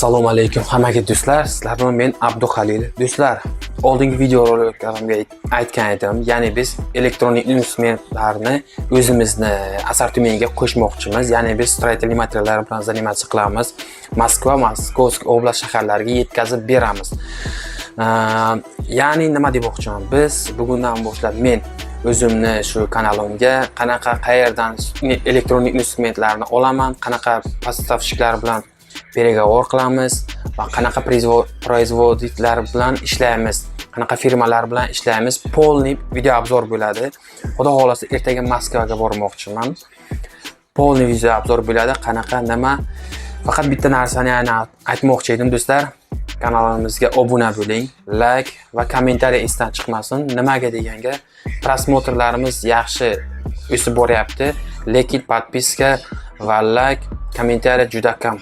Assalomu alaykum hammaga, do'stlar. Sizlar bilan men, Abduhalil. Do'stlar, oldingi videoroliklarimga aytgan edim. Ya'ni biz elektron instrumentlarni o'zimizni assortimentiga qo'shmoqchimiz. Ya'ni biz строительный materiallar bilan заниматься qilamiz. Moskva, Московский oblast shaharlariga yetkazib beramiz. Ya'ni nima demoqchiman? Biz bugundan boshlab men o'zimni shu kanalimga qanaqa, qayerdan elektron instrumentlarni olaman, qanaqa поставщик lar bilan переговор qilamiz va qanaqa производитель lar bilan ishlaymiz, qanaqa firmalar bilan ishlaymiz, полный video обзор bo'ladi. Xudo xohlasa, ertaga Moskvaga bormoqchiman. Полный video обзор bo'ladi, qanaqa, nima. Faqat bitta narsani yana aytmoqchi edim, do'stlar. Kanalimizga obuna bo'ling, layk va kommentariy esdan chiqmasin. Nimaga deganga, просмотр larimiz yaxshi o'sib boryapti, lekin подписка va layk, kommentariy juda kam.